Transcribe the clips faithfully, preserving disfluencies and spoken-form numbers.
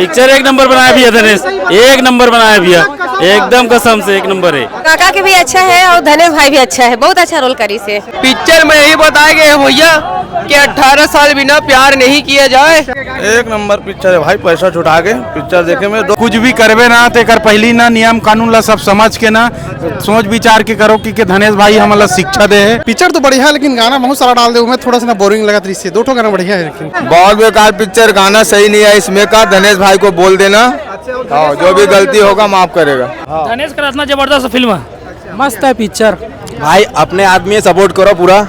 Picture एक number बनाया भैया धनेश, एक नंबर बनाया भैया, एकदम कसम से एक नंबर है। काका के भी अच्छा है और धनेश भाई भी अच्छा है, बहुत अच्छा रोल करिस हे। पिक्चर में यही बताया गया है भैया कि अठारह साल बिना प्यार नहीं किया जाए। एक नंबर पिक्चर है भाई, पैसा छुटा के पिक्चर देखे में दो। कुछ भी करबे ना, तेकर पहली ना नियम कानून ला सब समझ के ना, सोच विचार के करो कि, कि धनेश भाई हमला शिक्षा दे है। पिक्चर तो बढ़िया है, लेकिन गाना बहुत सारा डाल दे, उमें थोड़ा सा ना बोरिंग लगत रहिस हे। दो ठो गाना बढ़िया है, लेकिन बहुत बेकार पिक्चर, गाना सही नहीं है इसमें का। धनेश भाई को बोल देना, हाँ, जो भी गलती होगा माफ करेगा। धनेश के रचना जबरदस्त फिल्म है। मस्त है पिक्चर। भाई अपने आदमी सपोर्ट करो पूरा।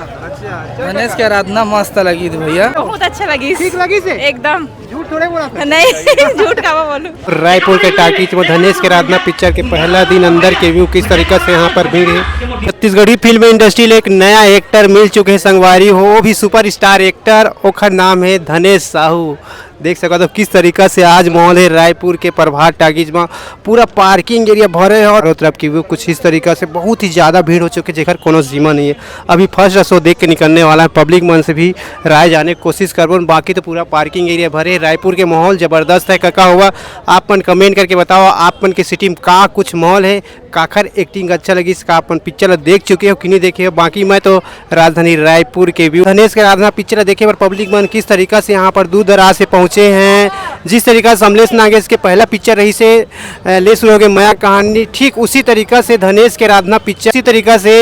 धनेश के आराधना मस्त लगी थी भैया। बहुत अच्छा लगी। ठीक लगी से? एकदम। झूठ थोड़े बोला था। नहीं, झूठ का बोलूं। रायपुर के टाकीज में धनेश के आराधना पिक्चर के पहला दिन अंदर के व्यू किस तरीका से यहाँ पर भीड़ है। छत्तीसगढ़ी फिल्म इंडस्ट्री ले एक नया एक्टर मिल चुके हैं संगवारी हो, वो भी सुपरस्टार एक्टर, ओखर नाम है धनेश साहू। देख सकत हो किस तरीका से आज माहौल है रायपुर के प्रभात टाकीज में। पूरा पार्किंग एरिया भरे है और चारों तरफ की व्यू कुछ इस तरीका से बहुत ही ज्यादा भीड़ हो चुकी है, जेकर कोनो सीमा नहीं है। अभी फर्स्ट शो देख के निकलने वाला है, पब्लिक मन से भी राय जाने की कोशिश करबो। बाकी तो पूरा पार्किंग एरिया भरे है। रायपुर के माहौल जबरदस्त है। का का हुआ, आप मन कमेंट करके बताओ, आप मन के सिटी में का कुछ माहौल है, काखर एक्टिंग अच्छा लगिस, का अपन पिक्चर ला देख चुके हो कि नहीं देखे हो। बाकी मैं तो राजधानी रायपुर के व्यू, धनेश के आराधना पिक्चर ला देखे बर पब्लिक मन किस तरीका से यहाँ पर दूर दराज से पहुँचे हैं, जिस तरीका से अमलेश नागेश के पहला पिक्चर रहिस हे, अ, ले शुरू हो गए मया कहानी, ठीक उसी तरीका से धनेश के आराधना पिक्चर, उसी तरीका से,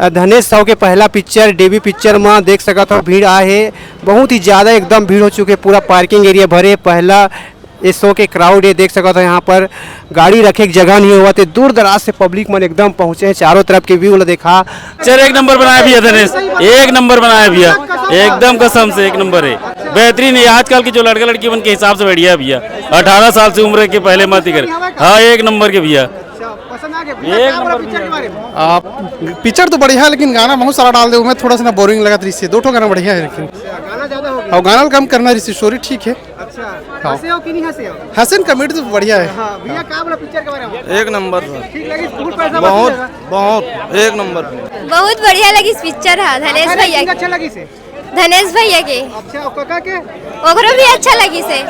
अ, धनेश साहू के पहला पिक्चर डेब्यू पिक्चर में देख सकत हो भीड़ आए है, बहुत ही ज्यादा एकदम भीड़ हो चुके, पूरा पार्किंग एरिया भरे। पहला ये शो के क्राउड ये देख सकत हो, यहाँ पर गाड़ी रखे के जगह नहीं होवत हे, दूर दराज से पब्लिक मन एकदम पहुँचे हैं। चारों तरफ के व्यू ला देखा। पिक्चर एक नंबर बनाया भैया धनेश, एक नंबर बनाया भैया, एकदम कसम से एक नंबर है, बेहतरीन है। आजकल की जो लड़का लड़की मन के हिसाब से बढ़िया है भैया, अठारह साल से उम्र के पहले मत ही कर। हाँ, एक नंबर के भैया। अच्छा, पसंद आ गया? भैया, एक क्या बोला नंबर पिक्चर के बारे में? आप पिक्चर तो बढ़िया है, लेकिन गाना बहुत सारा डाल दे, उमें थोड़ा सा ना बोरिंग लगत रहिस हे। दो ठो गाना बढ़िया है, लेकिन गाना ज्यादा हो गया। और गाना कम करना रहिस हे, स्टोरी ठीक है। अच्छा, हाँ। हंसे हो कि नहीं हंसे हो? हंसे न, कॉमेडी तो बढ़िया है। हाँ, भैया, क्या बोला पिक्चर के बारे में? एक नंबर सर। ठीक लगी, फुल पैसा बहुत, वसूल लगा? बहुत, एक नंबर। बहुत बढ़िया लगिस पिक्चर हा धनेश भैया के। अच्छा लगिस हे? धनेश भैया के। अच्छा, और काका के? ओकरो भी अच्छा लगिस हे।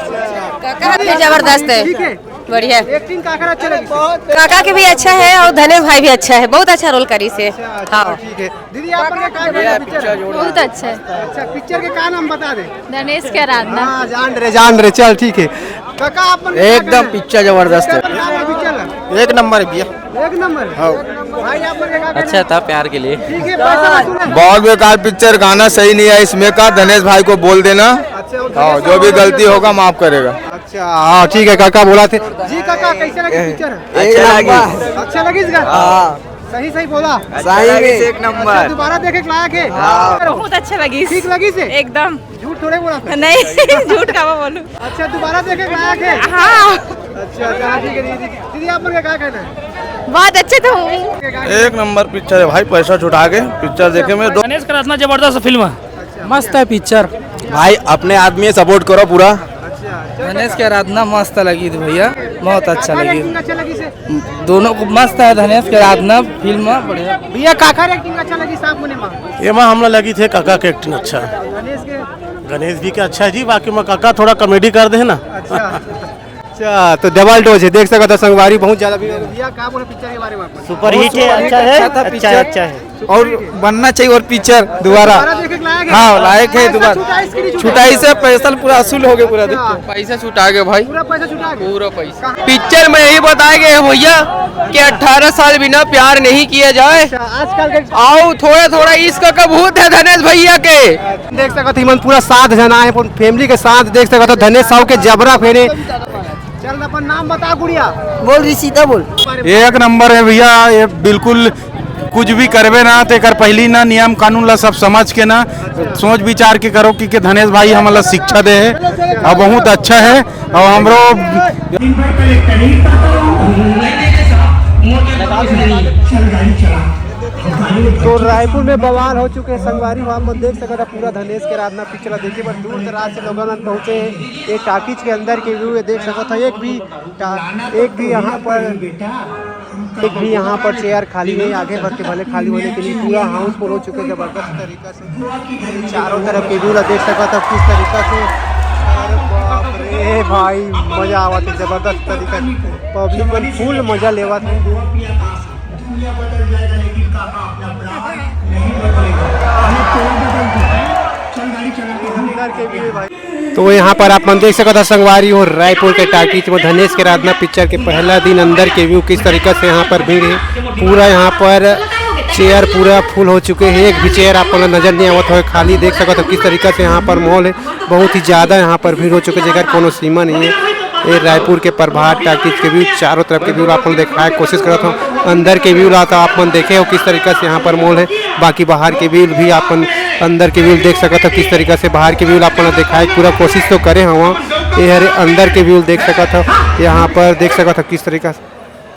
काका भी जबरदस्त है। ठीक है। बढ़िया। एक्टिंग काकर अच्छा लगिस हे? काका के भी अच्छा है और धनेश भाई भी अच्छा है, बहुत अच्छा रोल करिस हे। अच्छा, अच्छा, हाँ। ठीक है। दीदी, आप मन के का कहना है पिक्चर? बहुत अच्छा है। अच्छा, पिक्चर के का नाम बता दे। धनेश के आराधना। हाँ, जान रहे, जान रहे, चल ठीक है। काका, आप मन के का एकदम कहना है? पिक्चर जबरदस्त है। पिक्चर का नाम है पिक्चर का? एक नंबर है भैया। एक नंबर। हाँ। भाई, आप मन के का कहना है? अच्छा था प्यार के लिए। ठीक है, पैसा वसूल है। बहुत बेकार पिक्चर, गाना सही नहीं है इसमें का। धनेश भाई को बोल देना, अच्छा, हाँ, जो भी गलती होगा माफ करेगा। अच्छा, हाँ, ठीक है, काका बोला थे। जी काका, कैसे लगी पिक्चर? अच्छा लगी। अच्छा लगिस का? हाँ। सही सही बोला। सही में। एक नंबर। अच्छा, दोबारा देखे के लायक है? हाँ। बहुत अच्छा लगिस। ठीक लगिस हे? एकदम। झूठ थोड़े बोला था। नहीं, झूठ का बोलूं। अच्छा, दोबारा देखे के लायक है? हाँ। अच्छा, चला ठीक है दीदी। दीदी, आप मन के का कहना है? बहुत अच्छे थे मूवी। एक नंबर पिक्चर है भाई, पैसा छुटा के पिक्चर देखे में दो। धनेश के आराधना जबरदस्त फिल्म है। मस्त है पिक्चर। भाई अपने आदमी सपोर्ट करो पूरा। धनेश के आराधना मस्त लगी थी भैया, बहुत अच्छा लगी। दोनों को मस्त है धनेश के आराधना फिल्म बढ़िया। भैया, काकर एक्टिंग अच्छा लगी साहब मुने मा? ये मा हमला लगी थे काका के एक्टिंग अच्छा। गणेश के? गणेश भी के अच्छा है जी, बाकी मैं काका थोड़ा कॉमेडी कर दे ना। अच्छा। अच्छा, तो डबल डोज है, देख सकत हो संगवारी, बहुत ज्यादा भीड़ है। भैया, का बोले पिक्चर के बारे में आप? सुपरहिट है, अच्छा है, अच्छा है, अच्छा है। और बनना चाहिए और पिक्चर दोबारा। दोबारा देखे के लायक है? हाँ, लायक है पैसा दोबारा। छुटाई से कि नहीं छुटाई? छुटाई से पैसा पूरा वसूल हो गया पूरा, अच्छा। देख के। पैसा छुटा गया भाई। पूरा पैसा छुटा गया? पूरा पैसा। पिक्चर में यही बताया गया है भैया कि अठारह साल बिना प्यार नहीं किया जाए। अच्छा, आजकल के आओ, थोड़ा थोड़ा इश्क का भूत है धनेश भैया के। देख सकत हो, इमन पूरा सात जना है, पूरी फैमिली के साथ देख सकत हो, धनेश साहू के जबरा फेरे। चल, अपन नाम बता गुड़िया। बोल ऋषिता बोल। एक नंबर है भैया, ये बिल्कुल कुछ भी करबे ना, तेकर पहली ना नियम कानून ला सब समझ के ना, सोच विचार के करो कि, कि धनेश भाई हमला शिक्षा दे है और बहुत अच्छा है। और हमरो तो रायपुर में बवाल हो चुके हैं संगवारी हो, आप मन देख सकत हो पूरा धनेश के आराधना पिक्चर देखे बर दूर दराज से लोगन मन पहुंचे हैं। ये टाकीज के अंदर के व्यू ये देख सकत हो, एक भी टा-, एक भी यहाँ पर, एक भी यहाँ पर चेयर खाली नहीं, आगे बढ़ के भले खाली होने के लिए पूरा हाउसफुल हो चुके हैं जबरदस्त तरीका से। चारों तरफ के व्यू ला देख सकत हो किस तरीका से। अरे बाप रे। ए भाई, मजा आवत हे, जबरदस्त तरीका से पब्लिक मन फुल मजा लेवत हे। अंदर के भी भाई। तो यहाँ पर आप मन देख सकत हो संगवारी हो, रायपुर के टाकीज में धनेश के राधना पिक्चर के पहला दिन अंदर के व्यू किस तरीका से यहाँ पर भीड़ है। पूरा यहाँ पर चेयर पूरा फुल हो चुके हैं, एक भी चेयर आप मन नजर नहीं आवत हो खाली। देख सकत हो किस तरीका से यहाँ पर माहौल है, बहुत ही ज्यादा यहाँ पर भीड़ हो चुके हैं, जेकर कोनो सीमा नहीं है। ये रायपुर के प्रभात टाकीज के व्यू, चारों तरफ के व्यू आप मन देखाए कोशिश करत हो। अंदर के व्यू ला तो आप मन देखे हो किस तरीका से यहाँ पर माहौल है, बाकी बाहर के व्यू भी आप मन अंदर के व्यू देख सकत हो किस तरीका से। बाहर के व्यू आप मन देखाए पूरा कोशिश तो करे हवा। ये हरे अंदर के व्यू देख सकत हो, यहाँ पर देख सकत हो किस तरीका से